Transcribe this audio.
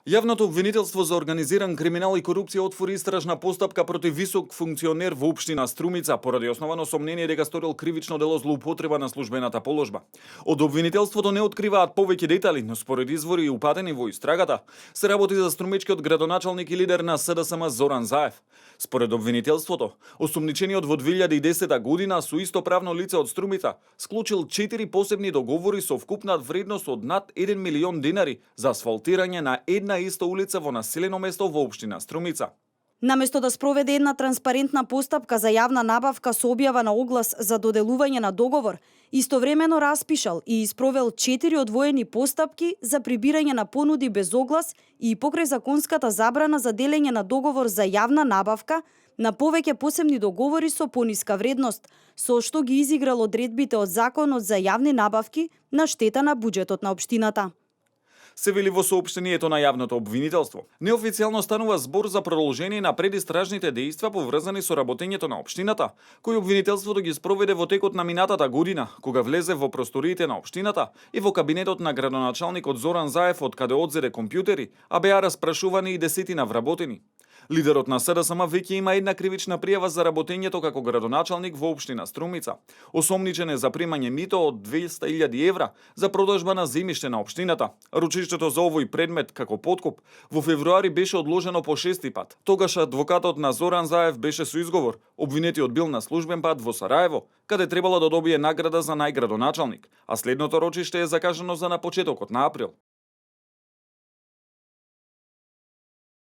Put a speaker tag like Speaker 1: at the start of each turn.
Speaker 1: Јавното обвинителство за организиран криминал и корупција отвори истражна постапка против висок функционер во општина Струмица поради основано сомнение дека сторил кривично дело злоупотреба на службената положба. Од обвинителството не откриваат повеќе детали, но според извори упатени во истрагата, се работи за струмичкиот градоначалник и лидер на СДСМ Зоран Заев. Според обвинителството, осумничениот во 2010 година со исто правно лице од Струмица склучил 4 посебни договори со вкупна вредност од над 1 милион динари за асфалтирање на една иста улица во населено место во општина Струмица.
Speaker 2: Наместо да спроведе една транспарентна постапка за јавна набавка со објава на оглас за доделување на договор, истовремено распишал и испровел 4 одвоени постапки за прибирање на понуди без оглас и покрај законската забрана за делење на договор за јавна набавка на повеќе посебни договори со пониска вредност, со што ги изиграл одредбите од Законот за јавни набавки на штета на буџетот на општината.
Speaker 1: Се вели во соопштението на јавното обвинителство. Неофицијално станува збор за продолжение на предистражните дејства поврзани со работењето на општината, кои обвинителството ги спроведе во текот на минатата година, кога влезе во просториите на општината и во кабинетот на градоначалникот Зоран Заев, од каде одзеде компјутери, а беа распрашувани и десетина вработени. Лидерот на СДСМ веќе има една кривична пријава за работењето како градоначалник во општина Струмица. Осомничен е за примање мито од 200.000 евра за продажба на земјиште на општината. Ручиштето за овој предмет како подкуп во февруари беше одложено по 6-ти пат. Тогаш адвокатот на Зоран Заев беше со изговор. Обвинетиот бил на службен пат во Сараево, каде требало да добие награда за најградоначалник, а следното рочиште е закажано за на почетокот на април.